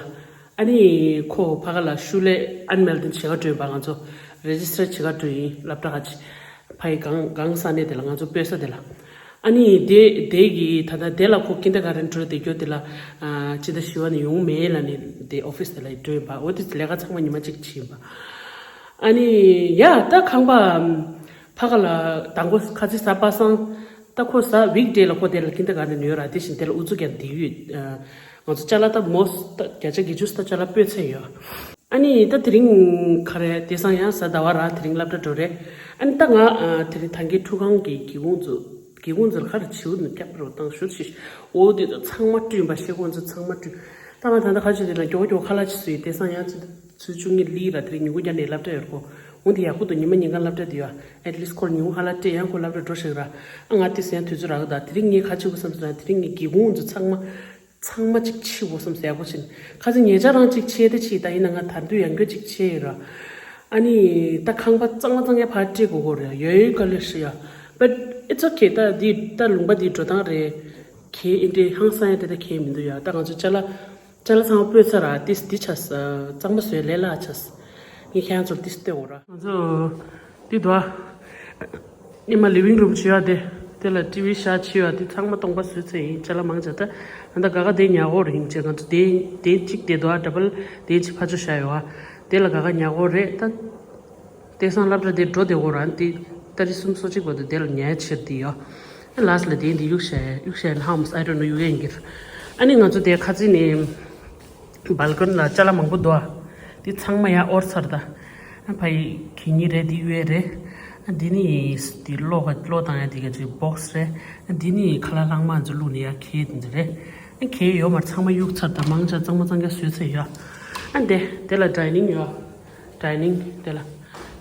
ཨ་ནི་ཁོ་ཕ་ག་ལ་ཤུ་ལས་ཨན་མེལ་ཏིན་བྱེད་ག་འགྲོ་ཡིན་པ། ང་ཚོ་རེ་ཇི་སི་ཊར་བྱེད་ག་འགྲོ་ཡིན། སློབ་གྲྭ་ཁ་ཅིག་ཕ་ཡི་གང་གང་ས་གནས་དེ་ལ་ང་ཚོ་སྤོས་ས་དེ་ལ། ཨ་ནི་དེ་དེ་གི་ད་ལྟ་དེ་ལ་ཁོ་ཀིན་ཌར་གྷར་ཌེན་འགྲོ་བསྡད་རྒྱུ་དེ་ལ་ཨ་སྤྱི་ཟླ་བཞི་པ་ནས་ཡོང་མེད་ལབ་ནས་དེ་ཨོ་ཕི་སི་དེ་ལ་འགྲོ་ཡིན་པ། འོ་དེ་ལས་ཀ་ཚང་མ་ཉི་མ་གཅིག་བྱས་ཡིན་པ། ཨ་ནི་ཡ་ད་ཁང་པ་ཕ་ག་ལ་དང་པོ་ཁ་ཅིག་གཟའ་པ་སངས་ད་ཁོ་གཟའ་ཝིག་ཌེ་ལ་ཁོ་དེ་ལ་ཀིན་ཌར་གྷར་ཌེན་ཡོད་ར། དེ་བཞིན་དེ་ལ་ཨུ་ཚུགས་རྒྱག་བསྡད་ཡོད། ང་ཚོ་ཅ་ལག་ད་མོ་ད་བརྒྱ་ཆ་བརྒྱད་ཅུ་ད་ཅ་ལག་སྤོས་ཚར་ཡོད། ཨ་ནི་ད་དེ་རིང་ག་རེ་དེ་སང་ཡང་གཟའ་ཟླ་བ་ར། དེ་རིང་སློབ་གྲྭ་འགྲོ་རེད། ཨ་ནི་ད་ང་ཨ་དེ་རིང་ཐང་གའི་ཁྲུས་ཁང་གི་སྒེའུ་ཁུང་ཚོ་སྒེའུ་ཁུང་ཚོ་ལ་ཁ་རུ་བྱིའུ་ནི་སྐྱབས་རོགས་བཏང་ཞུ་ཞིག་འོ་དེ་ཚོ་ཚང་མ་བཀྲུས་པ། ཤེལ་སྒོ་ཚོ་ཚང་མ་བཀྲུས། ད་ང་ད་ལྟ་ཁ་ཆུ་དེ་ལ་མགྱོགས་མགྱོགས་ཁ་ལག་ཅིག་བཟོས་ཡིན། དེ་སང་ཡང་ཚོད་ཚོད་བཅུ་གཉིས་ལི་ར། དེ་རིང་ཉིན་གུང་རྒྱབ་ནས་སློབ་གྲྭ་ཡོད་ཁོ། འོ་དེ་ཡག་པོ་འདུག་ཉི་མ་ཉིན་གང་སློབ་གྲྭ་དེ་ཡོད། ཨེ་ཊི་ལི་སི་ཊི་ཁོར་ཉིན་གུང་ཁ་ལག་སྤྲད་ཡང་ཁོ་སློབ་གྲྭ་འགྲོ་ཤག་ར། ཨ་ང་དེ་སང་དུས་ཚོད་རག་གི་ད། དེ་རིང་ངས་ཁ་ཆུ་གུ་བསམ་སོང་ན། དེ་རིང་ངས་སྒེའུ་ཁུང་ཚོ་ཚང་མ་ཚང་མ་གཅིག་ཕྱིའོ་བསམ་ཟེར་ཡག་པོ་ཕྱིན། ཁ་ཚ་ཉེ་ཆར་རང་གཅིག་ཕྱེ་དེ་ཕྱིས། ད་ཡིན་ན་ང་ད་དུང་ཡང་སྐྱར་གཅིག་ཕྱེ་ཡོད་ར། ཨ་ནི་ད་ཁང་པ་གཙང་མ་གཙང་ཡ་ཕར་སྤྲད་དགོས་གོ་རེད། ཡ་ཡོད་ག་ལེ་ཧྲི་ཡ། But it's okay. ད་འདི་ད་ལུང་པ་འདི་འགྲོ་སྟངས་རེད། ཁྱེད་ཨེ་འདྲའི་ཧང་སང་ཡ་དེ་ད་ཁྱེད་མི་འདུག་ཡ། ད་ང་ཚོ་ཅ་ལག་ཅ་ལག་ཚང་མ་སྤོས་ཚར་ར། ཏིས་འདི་ཆ་ས་གཙང་མ་བཟོས་ལས་སླ་ཆ་ས། ངས་ཁྱེད་རང་ཚོར་ཏིས་སྟེར་འོ་ར། ང་ཚོ་འདི་དུ་ཨ། ཨེ་མ་ལི་ཝིང་རུམ་བྱེད་ཡ་དེ། དེ་ལ་ཊི་ཝི་ཤ་བྱེད་ཡ་དེ་ཚང་མ་སྟོང་པ་བཟོས་ཚར་ཡིན། ཅ་ལག་མང་ཆེ་ད། ཨ་ད་ག་ག་དེ་ཉག་འོ་རེད་ཡིན་ཅེ། ང་ཚོ་དེ་དེ་གཅིག་དེ་དུ་ཨ་ཌབ་བལ་དེ་གཅིག་ཕ་ཆོ་བཞག་ཡོད་ཨ། དེ་ལ་ག་ག་ཉག་འོ་རེད་ད། དེང་སང་སློབ་གྲྭ་དེ་འགྲོ་བདེ་འོ་ར། དེ་ཏ་རིག་གསུམ་སོ་གཅིག་བར་དུ་དེ་ལ་ཉལ་ཕྱིར་དེ་ཡོད། ཨ་ལཱས་ལ་དེ་འདི་གཡུག་བཞག་གཡུག་བཞག་ཧམ། I don't know. གཡུག་ཡིན་གྱི་ར། ཨ་ནི་ང་ཚོ་དེ་ཁ་ཚིག་ནས། སྦལ་ཀོ་ནི་ལ་ཅ་ལག་མང་པོ་འདུག་ཨ། འདི་ཚང་མ་ཡར་དབོར་ཚར་ད། ཨ་ཕ་ཡི་གད་སྙིགས་རེད། འདི་གཡོས་རེད། ཨ་འདི་ནི་འདི་གློག་གློག་བཏང་ཡ་འདི་ག་ཅིག་བོག་སི་རེད། ཨ་འདི་ནི་ཁ་ལག་ལྷག་མ་ཚོ་བླུགས་ནས་ཡ་གད་འདི་ཚོ་རེད། ཨ་གད་ཡོད་མར་ཚང་མ་གཡུག་ཚར་ད། མང་ཆ་གཙང་མ་གཙང་རྐྱང་བཟོས་ཚར་ཡ། ཨ་འདི་དེ་ལ་ཌའི་ནིང་ཡོད། ཌའི་ནིང་དེ་ལ་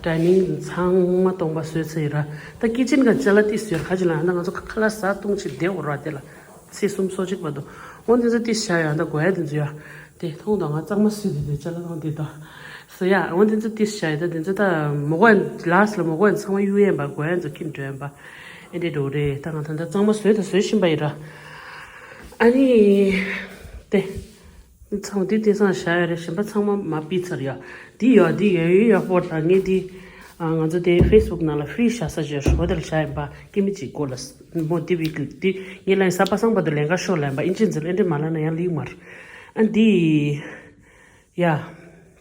ཌའི་ནིང་ཚང་མ་སྟོང་པ་བཟོས་ཚར་ཡ་ར། ད་ཀི་ཅན་ག་ཅ་ལག་ཏིས་ཡོད་ཁ་ཅིག་ལ། ཨ་ད་ང་ཚོ་ཁ་ལག་ཟ་བཏུང་ཆེད་བསྡད་འོ་ར་དེ་ལ། ཚེས་གསུམ་སོ་གཅིག་བར་དུ། འོ་འདི་ཚོ་ཏིས་བྱ་ཡ་ད་དགོས་ཡ་འདི་ཚོ་ཡ། དེ་མཐོང་དང་ང་གཙང་མ་བཟོས་དེ་དེ་ཅ་ལག་ཚང་དེ་དང་། སོ་ཡ་འོ་འདི་ཚོ་ཏིས་བྱ་ཡ་ད། འདི་ཚོ་ད་མོ་གོ་ཡ་ལཱས་ལ་མོ་གོ་ཡ་ཚང་མ་གཡུག་ཡན་པ། དགོས་ཡ་ཚོ་ཁྱིམ་འགྲོ་ཡན་པ། ཨེ་འདྲེ་འགྲོ་རེད། ད་ང་ད་ད་གཙང་མ་བཟོས་ད་བཟོས་བཞིན་པ་ཡིན་ར། ཨ་ནི་དེ། ཚང་མ་འདི་དེང་སང་བཞག་ཡ་རེད། གཞན་པ་ཚང་མ་མ་ཕུད་ཚར་ཡ། འདི་ཡ་འདི་ཡ་ཡོད་ཡག་པོ་རེད། ད་ངས་འདི་ཨ་ང་ཚོ་དེ་ཕེ་སི་བུག་ནང་ལ་ཧྥི་རི་བཞག་ས་བརྗོད་ཧོ་ཊེལ་བཞག་ཡིན་པ། སྐྱེ་མི་གཅིག་གོ་ལ་མོ་འདི་བི་ཀི་འདི་ངས་ལ་ཡིན་གཟའ་པ་སངས་བར་དུ་ལས་ཀ་ཤོར་ལ་ཡིན་པ། ཨིན་ཇི་འཛིན་ཨེ་འདྲེ་མ་ལ་ན་ཡང་ལིག་མར། ཨ་འདི་ཡ།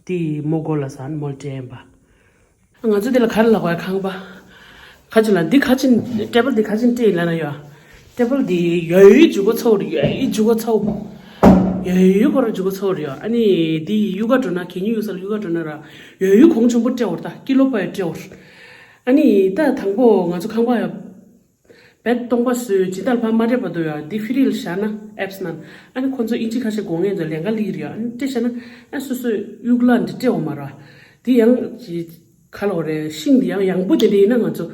འདི་མོ་གོ་ལ་ས་ཨན་མོལ་ཏྲེ་ཡིན་པ། ང་ཚོ་འདི་ལ་ག་རེ་ལབ་དགོས་ཡ། ཁང་པ། ཁ་ཅིག་ལ་འདི་ཁ་ཅིག་ཊེ་བལ་འདི་ཁ་ཅིག་སྤྲད་ཡིན་ལབ་ན་ཡོད། ཊེ་བལ་འདི་ཡོད་ཡོད་འཇུག་གོ་ཚོགས་རེད། ཡོད་ཡོད་འཇུག་གོ་ཚོགས། ཡོད་ཡོད་ཁོ་ར་འཇུག་གོ་ཚོགས་རེད་ཡོད། ཨ་ནི་འདི་གཡུག་ག་འགྲོ་ན་གད་སྙིགས་གཡུག་ས་ལ་གཡུག་ག་འགྲོ་ན་ར་ཡོད་ཡོད་གོང་ཆེན་པོ་སྤྲད་འོར་ད་ཀི་ལོ་པ་ཡོད་སྤྲད་འོར། ཨ་ནི་ད་དང་པོ་ང་ཚོ་ཁང་པ་ཡོད། བེད་སྟོང་པ་བཟོས་ཇི་ལྟར་ཕར་མ་སྤྲད་བར་དུ་ཡང་འདི་ཧྥི་རི་ལ་བཞག་ན་ཨེབ་སི་ནང་། ཨ་ནི་ཁོ་ཚོ་ཨིན་ཇི་ཁ་ཤས་དགོས་ངེས་ཚོ་ལས་ཀ་ལི་རེད་ཡ། ཨ་ནི་སྤྲད་བཞག་ན་ཨ་སོ་སོའི་གཡུག་ལ་འདི་སྤྲད་འོ་མ་ར། འདི་ཡང་ཅི་ག་ལ་འོ་རེད། ཤིང་འདི་ཡང་ཡང་པོ་དེ་འདྲ་ཡིན་ན་ང་ཚོ་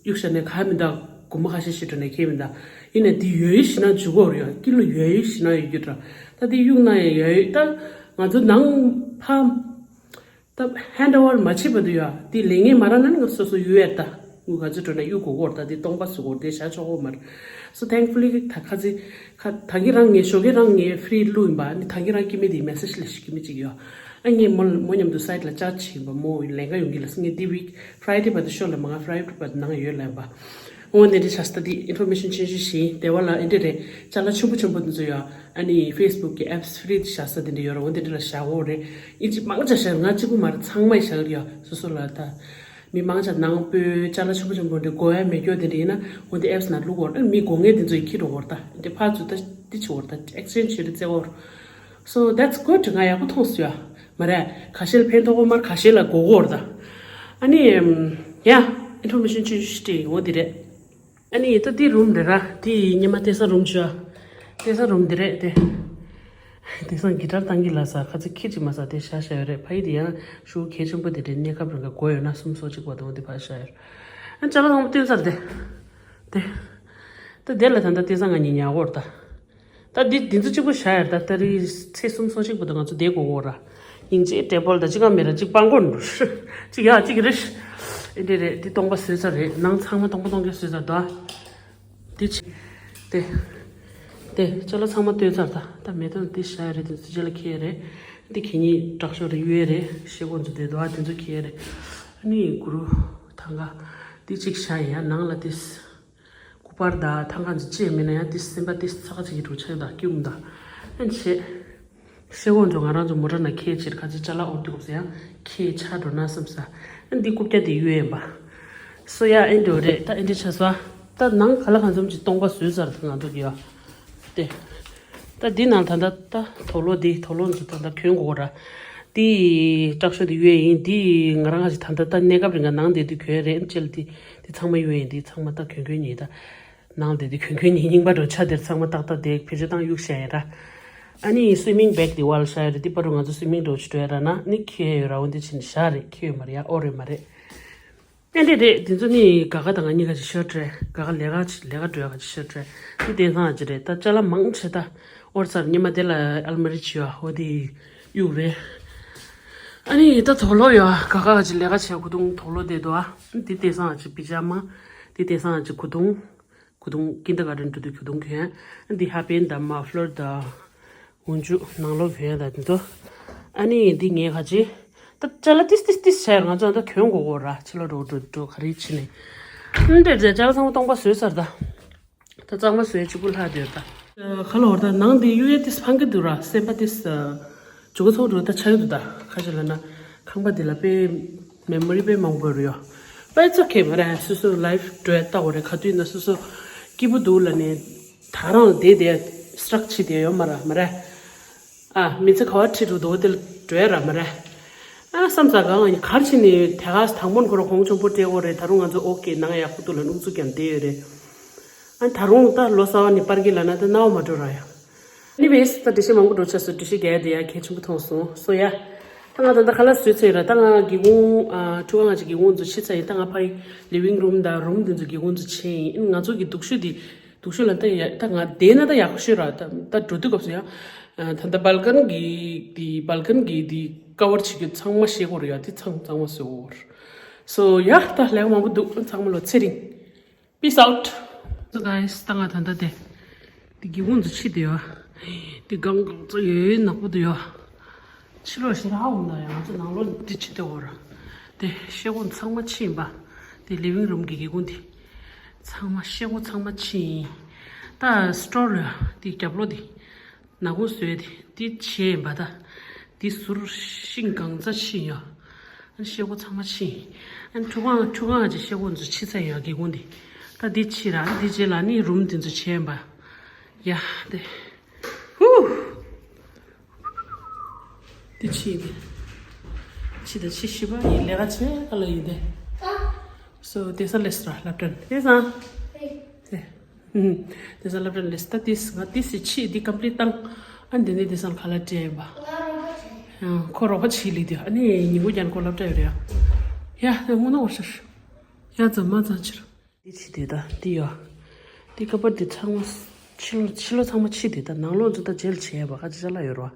གཡུག་བཞག་ནས་ག་མི་འདུག་སྒོར་མོ་ཁ་ཤས་ཤིག་འགྲོ་ནས་ཁེལ་མི་འདུག་ཡིན་ནའི་འདི་ཡོད་ཡོད་ཞིག་ན་འཇུག་གོ་རེད་ཡ། ཀི་ལོ་ཡོད་ཡོད་ཞིག་ན་ཡོད་རྒྱུ་འདྲ། ད་འདི་གཡུག་ན་ཡང་ཡོད་ཡོད། ད་ང་ཚོ་ནང་ཕ། ད་ཧེན་ཌི་ཨོ་ཝར་མ་བྱེད་པ་དུ་ཡ། དེ་ལས་ངན་མ་རག་ན་ནི་ང་སོ་སོ་ཡུ་ཨེ་ད། ངུ་ག་ཚོད་འགྲོ་ན་གཡུག་གོ་གོར་ད་དེ་སྟོང་པ་སུ་གོར་དེ་བྱ་ཆོག་གོ་མར། So thankfully ད་ཁ་ཚི་ཁ་ད་གི་རང་ངའི་ཞོགས་ཀས་རང་ངའི་ཧྥི་རི་བླུག་ཡིན་པ་ནི་ད་གི་རང་སྐྱེ་མི་དེའི་མེ་སེ་ཇི་ལ་ཞིག་སྐྱེ་མི་ཅིག་ཡོད། ཨ་ངས་མོ་མོ་མཉམ་དུ་སའིཊ་ལ་བཅར་ཆེ་ཡིན་པ། མོ་ལས་ཀ་ཡོང་གི་ལ་སི་ངས་དེ་ཝིག་ཕ་རའེ་ཌེ་བར་དུ་ཤོར་ལ་མ་ང་ཕ་རའེ་ཌེ་བར་དུ་ནང་ཡོད་ལ་ཡིན་པ། འོ་འདི་འདྲ་བྱ་སྟ་འདི་ཨིན་ཕོར་མེ་ཤན་ཆེན་ཆེ་ཞིག་དེ་བ་ལ་ཨེ་འདྲ་རེད། ཅ་ལག་ཆུང་པོ་ཆུང་པོ་འདི་ཚོ་ཡ། ཨ་ནི་ཕེ་སི་བུག་གི་ཨེབ་སི་ཧྥི་རི་བཞག་ས་འདི་འདྲ་ཡོད་ར། འོ་འདི་འདྲ་ལ་བཞག་འོ་རེད། ཨིན་ཅི་མང་ཆ་བཞག་ང་གཅིག་པུ་མ་རེད། ཚང་མ་ཡི་བཞག་རེད་ཡ། སོ་སོ་ལ་ད་ མི་མང་ཆེ་ནང་སྤོས་ཅ་ལག་ཆེན་པོ་ཆེན་པོ་འདི་དགོས་ཡ་མེད་སྐྱོ་དེ་འདྲ་ཡིན་ན་འོ་འདི་ཨེབ་སི་ནང་བླུག་དགོས་རེད། མི་དགོས་ངེས་དེ་ཚོ་ཡི་ཁྱི་འགྲོ་དགོས་རེད། ད་འདི་ཕར་ཚུར་ད་འདི་བྱེད་དགོས་རེད། ད་ཨེག་སི་ཅེན་ཇི་བྱེད་རེད་བཙལ་དགོས་རེད། So that's good. ང་ཡག་པོ་མཐོང་སོང་ཡ། མ་རེད། ཁ་ཤས་ལ་ཕན་ཐོགས་པོ་མར་ཁ་ཤས་ལ་དགོས་དགོས་རེད་ད། ཨ་ནི་ཡ་ཨིན་ཕོར་མེ་ཤན་ཅིག་སྤྲད་འོ་འདི་རེད། ཨ་ནི་ད་འདི་རུམ་རེད་ར། འདི་ཉི་མ་བསྡད་ས་རུམ་བྱོས། བསྡད་ས་རུམ་འདི་རེད་དེ། བསྡད་སང་གི་ཊར་བཏང་གི་ལ་ས་ཁ་ཚིག་ཁྱི་ཅིག་མ་ས་དེ་བཞག་བཞག་ཡོད་རེད། ཕ་ཡི་དེ་ཡང་ཤུགས་གལ་ཆེན་པོ་དེ་འདྲའི་གནས་སྐབས་རིང་ག་དགོས་ཡོད་ན་གསུམ་སོ་གཅིག་པ་དང་དེ་ཕར་བཞག་ཡོད། ཨ་ཅ་ལག་ཚང་མ་བཏོན་ཚར་དེ། དེ། ད་དེ་ལ་ད་ལྟ་བསྡད་སང་ང་གཉིས་ཉལ་གོ་ར་ད། ད་འདི་འདི་ཚོ་གཅིག་པོ་བཞག་ཡོད་ད། ད་རེས་ཚེས་གསུམ་སོ་གཅིག་པ་དང་ང་ཚོ་བསྡད་དགོས་གོ་ར། སྙིང་རྗེ་ཊེ་བལ་དང་གཅིག་ག་མེད་ར་གཅིག་སྤང་གོ་འགྲོ། གཅིག་ཡ་གཅིག་རེད། ཨེ་འདྲ་རེད། འདི་སྟོང་པ་བཟོས་ཚར་རེད། ནང་ཚང་མ་སྟོང་པ་སྟོང་རྐྱང་བཟོས་ཚར་ད། འདི་ཆི། དེ། དེ་ཅ་ལག་ཚང་མ་བཏོན་ཚར་ད། ད་མེ་ཏོག་འདི་བཞག་ཡ་རེད། འདི་ཚོ་ཅ་ལག་ཁྱེར་རེད། འདི་ཁྱེད་གཉིས་དྲག་ཤོས་རེད་གཡུག་ཡ་རེད། ཤེལ་སྒོ་ཚོ་དེ་དོ་ཨ་དེ་ཚོ་ཁྱེར་རེད། ཨ་ནི་གུ་རུ། ཐང་ག་འདི་གཅིག་བཞག་ཡ་ནང་ལ་དེ། སྐུ་པར་དང་ཐང་ག་ཚོ་ཅེས་མིན་ན་ཡང་དེ་སེམས་པ་དེ་ཚ་ག་ཚ་གི་འགྲོ་ཆགས་དང་སྐྱུག་མ་དང་། ཨ་ནི་བྱས། ཤེལ་སྒོ་ཚོ་ང་རང་ཚོ་མོ་ཊ་ནང་ཁྱེར་ཕྱིར་ཁ་ཚིག་ཅ་ལག་འོར་དུས་སྐབས་སུ་ཡང་ཁྱེར་ཆགས་འགྲོ་ན་བསམ་ས། ཨ་འདི་རྐུབ་བཀྱག་དེ་གཡུག་ཡིན་པ། སོ་ཡ་ཨེ་འགྲོ་རེད་ད། ཨེ་འདྲ་ཆགས་སོ། ད་ནང་ག་ལ་གང་འཛོམས་ཀྱི་སྟོང་པ་བཟོས་ཚར་ད་ང་ཚོ་གི་ཡོ། དེ། ད་འདི་ནང་ད་ལྟ་ད་དུག་ལོག་འདི་དུག་ལོག་ཚོ་ད་ལྟ་གྱོན་དགོས་ར། འདི་སྐྲག་ཤོས་དེ་གཡུག་ཡིན། འདི་ང་རང་ག་ཅིག་ད་ལྟ་ད་གནས་སྐབས་རིང་ག་ནང་བསྡད་དུས་གྱོན་རེད། ཅེལ་འདི་འདི་ཚང་མ་གཡུག་ཡིན། འདི་ཚང་མ་ད་གྱོན་གྱོན་ཡིན་ད། ནང་དེ་དེ་གྱོན་གྱོན་ཉིན་རྙིང་པ་འགྲོ་ཆ་དེར་ཚང་མ་ཏག་ཏག་དེ་བེད་སྤྱོད་བཏང་གཡུག་བཞག་ཡིན་ར། ཨ་ནི་སུའི་མིང་བེག་དེ་བལ་བཞག་ཡོད་རེད། དེ་པར་ང་ཚོ་སུའི་མིང་འགྲོ་ཆུ་འགྲོ་ཡ་ར་ན་ནི་ཁྱེད་ཡོད་ར། འོ་འདི་ཕྱིན་ཤ་རེད། ཁྱེད་ཡོད་མ་རེད་ཡ། ཨོ་རེད་མ་རེད། ཨེ་འདྲས་རེད། དེ་ཚོ་ནི་ག་ག་དང་ང་གཉིས་ཀ་ཅིག་ཤོར་འདྲ། ག་ག་ལས་ཀ་ཅིག་ལས་ཀ་འགྲོ་ཡ་ག་ཅིག་ཤོར་འདྲ། དེ་དེང་སང་ཅིག་རེད། ད་ཅ་ལག་མང་ཆེ་ད་ཨོར་ཚར་ཉི་མ་དེ་ལ་ཨལ་མ་རི་ཅིག་ཡོད། འོ་དེ་གཡུག་རེད། ཨ་ནི་ད་དུག་ལོག་ཡོད། ག་ག་ག་ཅིག་ལས་ཀ་བྱས་གོ་དུང་དུག་ལོག་དེ་འདུག་ཨ། དེ་དེང་སང་ཅིག་པི་ཇ་མ། དེ་དེང་སང་ཅིག་གོ་དུང་། གོས་ཐུང་ཀིན་ཌར་གྷར་ཌན་འགྲོ་དུས་གོས་ཐུང་གྱོན། འདི་ཧ་པན་དང་མ་ཕ་ལར་དང་། འོན་ཆུ་ནང་ལོགས་གྱོན་ཡ་དང་དེ་ཚོ། ཨ་ནི་འདི་ངའི་ཁ་ཆེ། ད་ཅ་ལག་ཏིས་ཏིས་ཏིས་བྱས་ང་ཚོ་ད་གྱོན་དགོས་གོ་ར། ཕྱི་ལོགས་འགྲོ་འགྲོ་འགྲོ་ག་རེ་ཕྱིན་ནས། འདི་འདྲ་ཅ་ལག་ཚང་མ་སྟོང་པ་བཟོས་ཚར་ད། ད་གཙང་མ་བཟོས་གཅིག་པུ་ལྷག་འདུག་ད། ཁ་ལོ་བར་ད་ནང་འདི་གཡུག་ཡས་ཏིས་ཕང་གི་འདུག་ར། སེམས་པ་ཏིས། འཇུ་ག་ཚོགས་འགྲོ་ད་ཆགས་ཀྱི་འདུག་ད། ཁ་ཤས་ལ་ན་ཁང་པ་འདི་ལ་དཔེ་མེ་མོ་རི་དཔེ་མང་པོ་རུ་ཡོད། དཔེ་ཚོ་ཁེ་མ་རེད། སོ་སོ་ལའིཕ་འགྲོ་ཡ་ལྟ་བ་རེད། ག་དུས་ན་སོ་སོ་སྐྱིད་པོ་འདུག་ལ་ནི་ད་རང་ལ་བསྡད་བསྡད་སི་ཊག་བྱེད་བསྡད་ཡོད་མ་རེད་མ་རེད། ཨ་མི་ཚེ་ག་བ་ཁྲིད་འགྲོ་འདུག་དེ་ལ་འགྲོ་ཡ་ར་མ་རེད། ཨ་བསམ་ས་གང་ཡིན་གར་ཕྱིན་ནི་དེ་ག་དང་པོ་ཁོ་རང་གོང་ཆེན་པོ་སྤྲད་འོ་རེད། ད་རུང་ང་ཚོ་ཨོ་ཀེ་ནང་ཡག་པོ་འདུག་ལ་ནུག་ཚུགས་ཀྱང་བསྡད་ཡོད་རེད། ཨ་ད་རུང་ད་ལོ་གསར་བ་ནི་པར་གི་ལ་ན་ད་རྣ་བ་མ་འགྲོ་ར་ཡ། ཨེ་ནི་ཝེས་ད་འགྲེལ་བཤད་མང་པོ་འགྲོ་ཆགས་སོང་། འགྲེལ་བཤད་རྒྱག་ཡ་དེ་ཡ་གལ་ཆེན་པོ་མཐོང་སོང་། སོ་ཡ། ད་ང་ད་ལྟ་ཁ་ལག་བཟོས་ཚར་ཡོད་ར། ད་ང་སྒེའུ་ཁུང་ཨ་ཕྲུ་གུ་ང་ཅིག་སྒེའུ་ཁུང་ཚོ་ཕྱེ་ཚར་ཡིན། ད་ང་ཕ་ཡི་ལི་ཝིང་རུམ་དང་རུམ་དེ་ཚོ་སྒེའུ་ཁུང་ཚོ་ཕྱེ་ཡིན། ཨེ་ང་ཚོ་གི་སྡུག་ཤོས་དེ་སྡུག་ཤོས་ལ་ད་ཡ་ད་ང་བསྡད་ན་ད་ཡག་ཤོས་ར། ད་ད་འགྲོ་དུས་སྐབས་སུ་ཡ། ད་ལྟ་སྦལ་ཀོ་ནི་གི་དེ་སྦལ་ཀོ་ནི་གི་དེ་ཀ་བར་བྱེད་རྒྱུ་ཚང་མ་ཤེལ་སྒོ་རེད་ཡ། དེ་ཚང་ཚང་མ་བཟོས་འོ་ར། སོ་ཡ་ད་ལས་ཀ་མང་པོ་འདུག་ཚང་མ་ལོ་ཚེ་རིང་། Peace out. So guys, ད་ང་ད་ལྟ་དེ། དེ་སྒེའུ་ཁུང་ཚོ་ཕྱེ་དེ་ཡོད། དེ་གང་གང་ཚོ་ཡོད་ནག་པོ་དེ་ཡོད། ཕྱི་ལོགས་ཤི་ར་འོང་ན་ཡང་ང་ཚོ་ནང་ལོགས་འདི་ཕྱེ་དེ་འོ་ར། དེ་ཤེལ་སྒོ་ཚང་མ་ཕྱེ་ཡིན་པ། དེ་ལི་ཝིང་རུམ་གི་སྒེའུ་ཁུང་དེ། ཚང་མ་ཤེལ་སྒོ་ཚང་མ་ཕྱེ་ཡིན། ད་སི་ཊོར་ལ་དེ་རྒྱབ་ལོགས་དེ། ནག་ཁུང་བཟོས་ཏེ་འདི་བྱས་ཡིན་པ་ད། འདི་ཟུར་ཤིང་གང་ཚ་ཕྱིན་ཡོད། ཨ་ཤེལ་སྒོ་ཚང་མ་ཕྱིན། ཨ་ཁྲུ་གང་ཁྲུ་གང་ཅིག་ཤེལ་སྒོ་ཚོ་ཕྱི་ཚ་ཡོད་སྒེའུ་ཁུང་འདི། ད་འདི་ཕྱི་ར་འདི་རྗེས་ལ་ནི་རུམ་འདི་ཚོ་བྱས་ཡིན་པ། ཡ་དེ། ཧུ། འདི་ཕྱི་འདི། ཕྱི་ད་ཕྱི་ཤི་བ་ཡིན་ལས་ཀ་བྱས་ཨ་ལ་ཡིན་ཏེ། སོ་དེ་ས་ལེས་ར་ལབ་དྲན་དེ་སང་། དེ། དེ་ས་སློབ་གྲྭ་ལས་ད་ཏིས་ང་ཏིས་སི་ཆི་འདི་ཀམ་པི་ལིཊ་བཏང་། ཨ་འདི་ནས་དེ་སང་ཁ་ལག་སྤྲད་ཡིན་པ། ཁོ་རོགས་པ་བྱེད་ལི་དེ་ཨ་ནི་ཉིན་གུང་རྒྱན་ཁོ་སློབ་གྲྭ་ཡོད་རེད་ཡ། ཡ་དེ་དངོས་གནས་འོ་ཤར། ཡ་ཙམ་མ་ཙམ་ཕྱིར། འདི་ཕྱི་དེ་ད་འདི་ཡོ། འདི་ཀ་པར་འདི་ཚང་མ་ཕྱི་ལོ་ཕྱི་ལོ་ཚང་མ་ཕྱི་དེ་ད་ནང་ལོགས་ཚོ་ད་འཇལ་བྱས་པ་ཁ་ཅིག་ཅ་ལག་ཡོད་རོ།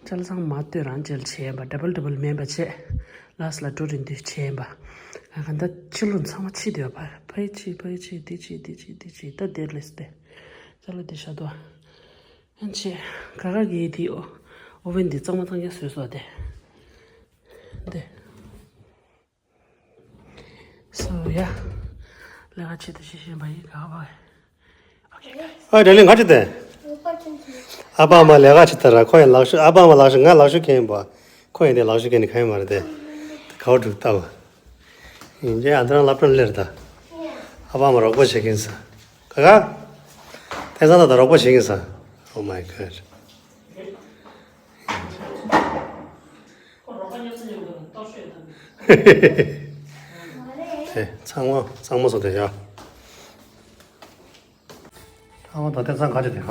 ཅ་ལག་ཚང་མ་ལྟོས་རང་འཇལ་བྱས་པ་ཌབ་བལ་ཌབ་བལ་མེད་པ་བྱས། ལགས་ལ་འགྲོ་རིན་དུས་བྱས་པ། ང་ག་ད་ཕྱི་ལོ་ཚང་མ་ཕྱི་དེ་བ་ཕ་ཕ་ཡི་ཕྱི་ཕ་ཡི་ཕྱི་འདི་ཕྱི་འདི་ཕྱི་འདི་ཕྱི་ད་དེར་ལས་ཏེ། ཅ་ལག་འདི་བཞག་དོ། ཨན་ཆེ། ག་ག་གི་དེ་ཨོ་ཨོ་ཝན་འདི་གཙང་མ་གཙང་རྐྱང་བཟོས་སོ་དེ། དེ། སོ་ཡ། ལས་ཀ་ཆེད་དུ་ཤེས་བཞིན་པ་ཡིན་ག་བ། Okay, guys. ཨ་དེ་ལས་ང་ཅི་དེ། ཨ་ཕ་མ་ལས་ཀ་ཆེད་དུ་ར་ཁོ་ཡང་ལག་ཤུ་ཨ་ཕ་མ་ལག་ཤུ་ང་ལག་ཤུ་མཁན་ཡིན་པ། ཁོ་ཡང་དེ་ལག་ཤུ་མཁན་ནི་གང་ཡང་མ་རེད་དེ། ག་བ་འགྲུག་ལྟ་བ། ཡིན་གྱི་ཨ་ད་རང་སློབ་གྲྭར་སླེབས་ད། ཨ་ཕ་མ་རོགས་པ་བྱེད་ཀྱིན་ས། ག་ག་དེང་སང་ད་ད་རོགས་པ་བྱེད་ཀྱིན་ས། Oh my god. ཨེ་ཚང་མ་ཚང་མ་སོང་དེ་ཡ། ཨ་མ་ད་དེང་སང་ག་ཅི་དེ་ཧ།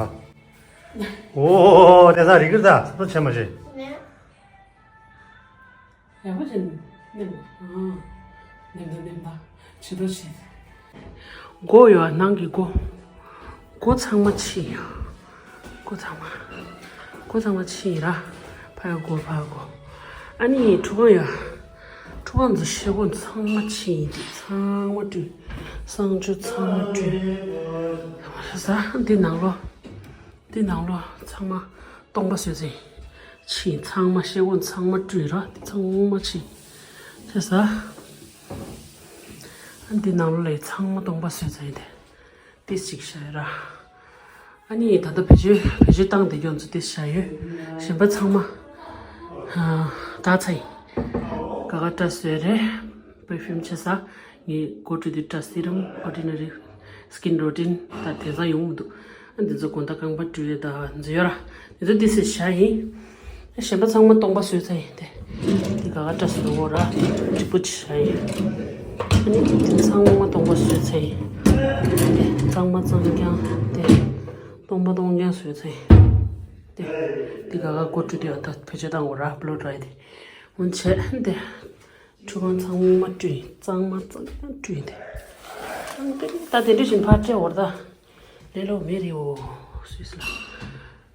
ཨོ་དེང་སང་རིག་གི་ད་ཚོད་ཆེ་མ་ཤེས། ཡག་པོ་བྱས་ནས་མནན་པ། ཨང་། མནན་པ་མནན་པ། བྱི་དོ་བྱེད། མགོ་ཡོད་ནང་གི་མགོ། མགོ་ཚང་མ་ཕྱིས་ཡོད། མགོ་ཚང་མ། མགོ་ཚང་མ་ཕྱིས་ཡིན་ར། ཕ་ཡ་མགོ་ཕ་ཡ་མགོ། ཨ་ནི་ཁྲུ་གང་ཡོད། ཁྲུ་གང་ཚོ་ཤེལ་སྒོ་ཚང་མ་ཕྱིས་ཡིན་དེ་ཚང་མ་བཀྲུས། གསང་སྤྱོད་ཚང་མ་བཀྲུས། ས་འདི་ནང་ལོགས། འདི་ནང་ལོགས་ཚང་མ་སྟོང་པ་བཟོས་ཚེ། ཕྱིས་ཚང་མ་ཤེལ་སྒོ་ཚང་མ་བཀྲུས་ར་དེ་ཚང་མ་ཕྱིས། ཆེ་ས། ཨ་འདི་ནང་ལོགས་ལ་ཚང་མ་སྟོང་པ་བཟོས་ཚེ་དེ། ཏིས་ཅིག་བཞག་ཡོད་ར། ཨ་ནི་ད་ལྟ་བེད་སྤྱོད་བེད་སྤྱོད་བཏང་བསྡད་ཀྱོག་ཚོ་ཏིས་བཞག་ཡོད། གཞན་པ་ཚང་མ་ད་ཚ་ཡིན། ག་ག་སྐྲ་བཟོས་རེད། པར་ཕིའུམ་ཆེ་ས། ངས་གོ་ཁྲུ་དུས་སྐྲ་སི་རམ་ཨོར་ཌི་ནེ་རི་སི་ཀིན་རུ་ཊིན་ད་དེང་སང་ཡོང་མི་འདུག་ཨ་འདི་ཚོ་དགོང་དག་རྐང་པ་བཀྲུས་ཡོད་ད་འཛུལ་ཡོད་ར། འདི་ཚོ་ཏིས་བཞག་ཡིན། གཞན་པ་ཚང་མ་སྟོང་པ་བཟོས་ཚར་ཡིན་ཏེ། འདི་ག་ག་སྐྲ་བཟོས་འོ་ར། ཅི་པོ་ཅི་ཧ་ཡིན། ཨ་ནི་འདི་ཚང་མ་སྟོང་པ་བཟོས་ཚར་ཡིན། ཏེ་གཙང་མ་གཙང་རྐྱང་ཏེ། སྟོང་པ་སྟོང་རྐྱང་བཟོས་ཚར་ཡིན། ཏེ། འདི་ག་ག་སྒོ་བཀྲུས་ཏེ་ཨ་ད་བེད་སྤྱོད་བཏང་འོ་ར་བློ་ར་ཡི་ཏེ། འོན་ཆེ་ཏེ། ཁྲུ་གང་ཚང་མ་བཀྲུས་ཡིན། གཙང་མ་གཙང་རྐྱང་བཀྲུས་ཡིན་ཏེ། ད་དེ་འདྲ་བཞིན་ཕར་སྤྲད་འོ་ར་ད། ལེ་ལོ་མེ་རི་འོ། སུས་ལ།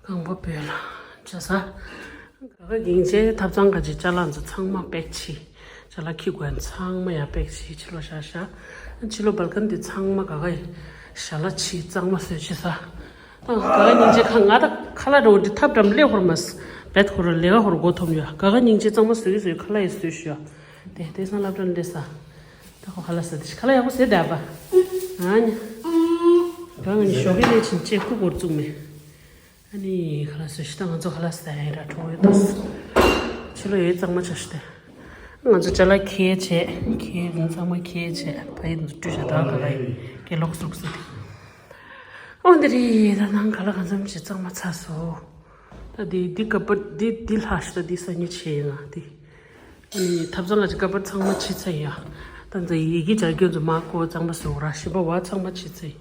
རྐང་པ་སྦོལ་ལ། བྱ་ས། ག་ག་གིང་ཆེ་ཐབ་ཚང་ག་ཅི་ཅ་ལག་ཚོ་ཚང་མ་པེག་ཕྱིས། ཅ་ལག་ཁྱི་གོན་ཚང་མ་ཡ་པེག་ཕྱིས་ཕྱི་ལོ་ཤ་ཤ། ཕྱི་ལོ་སྦལ་ཀན་དེ་ཚང་མ་ག་ག་ཡི་ཞལ་ལག་ཕྱིས་གཙང་མ་བཟོས་ཕྱིས་ས། ད་ག་ག་གིང་ཆེ་ཁ་ང་ད་ཁ་ལག་རོ་འདི་ཐབ་འགྲམ་ལེ་ཧོར་མ་སྦད་ཧོར་ལེ་ག་ཧོར་མགོ་འཐོམ་ཡོད། ག་ག་གིང་ཆེ་གཙང་མ་བཟོས་བཟོས་ཁ་ལག་ཡི་བཟོས་ཤོག་དེ་དེ་སང་སློབ་གྲྭ་འདྲེ་ས། ད་ཁོ་ཁ་ལག་ཟ་དེ་ཁ་ལག་ཡག་པོ་ཟས་དེ་ཨ་ཕ། ཨ་ནི། ག་ང་ནི་ཞོགས་ཀས་ལས་ཕྱིན་ཅེས་ཁུ་གོར་བཙུགས་མེད། ཨ་ནི་ཁ་ལག་ཟོས་ཤི་ད་ང་ཚོ་ཁ་ལག་ཟ་ཡ་ར་གྲོགས་ཡོད་ད། ཕྱི་ལོ་ཡོད་གཙང་མ་ཆགས་ཤི་ད། ང་ཚོ་ཅ་ལག་ཁྱེར་བྱས་ཁྱེར་ཡིན་གཙང་མ་ཁྱེར་བྱས་ཕ་ཡི་ཚོ་བཀྲུས་བྱ་ད་ག་ལ་ཡིན་གེ་ལོག་སུག་སུག་དེ། ཨོ་འདི་རེད་ད་ནང་ག་ལ་གང་འཚམ་ཞིག་གཙང་མ་ཚ་སོ། ད་འདི་འདི་ཀ་པར་འདི་འདི་ལྷག་ཤི་ད་འདི་ས་ཉི་ཆེ་ཡིན་ང་འདི། ཨ་ནི་ཐབ་ཚང་ལ་ཅི་ཀ་པར་ཚང་མ་ཕྱི་ཚ་ཡ། ད་འཛའ་ཡི་གི་ཇ་སྐྱོན་ཚོ་མ་ཀོ་གཙང་མ་སོ་ར་ཤི་པ་བ་ཚང་མ་ཕྱི་ཚ་ཡི།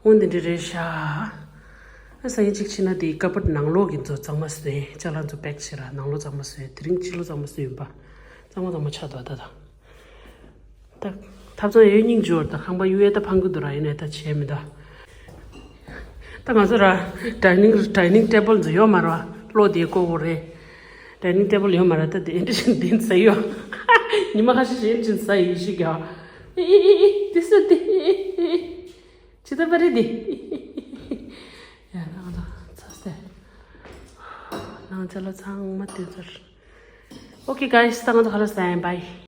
འོ་འདི་འདྲ་རེད་ཤག་ཨ་སང་ཉིན་གཅིག་ཕྱིན་ན་དེ་ཀ་པར་ནང་ལོགས་ཀྱི་ཚོ་གཙང་མ་བཟོས། ཅ་ལག་ཚོ་པེག་བྱས་ར་ནང་ལོགས་གཙང་མ་བཟོས། དེ་རིང་ཕྱི་ལོགས་གཙང་མ་བཟོས་ཡིན་པ། གཙང་མ་གཙང་མ་ཆགས་འདུག་ད་ད། ད་ཐབ་ཚང་ཡོད་སྙིང་རྗེ་བོ་ད་ཁང་པ་གཡུག་ཡས་ད་ཕང་གི་འདུག་ར་ཡིན་ནའི་ད་བྱས་མི་འདུག་ད་ང་ཚོ་ར་ཌའི་ནིང་ཌའི་ནིང་ཊེ་བལ་ཚོ་ཡོད་མ་ར་བ་ལོ་དེ་ཀོ་བོ་རེད། ཌའི་ནིང་ཊེ་བལ་ཡོད་མ་ར་ད་དེ་འདྲ་ཞིག་འདི་ཟ་ཡོད། ཉི་མ་ཁ་ཤས་ཤིག་འདི་ཟ་ཡི་ཞིག་ཡ། ཨི་ཨི་ཨི་ཨི་དེ་ཟ་དེ། ཇི་ལྟར་པ་རེད་དེ། ཡ་ང་ཚོ་ཚ་སེ། ནང་ཅ་ལག་ཚང་མ་དེ་ཚར། Okay guys, ད་ང་ཚོ་ཁ་ལག་ཟ་ཡིན། Bye.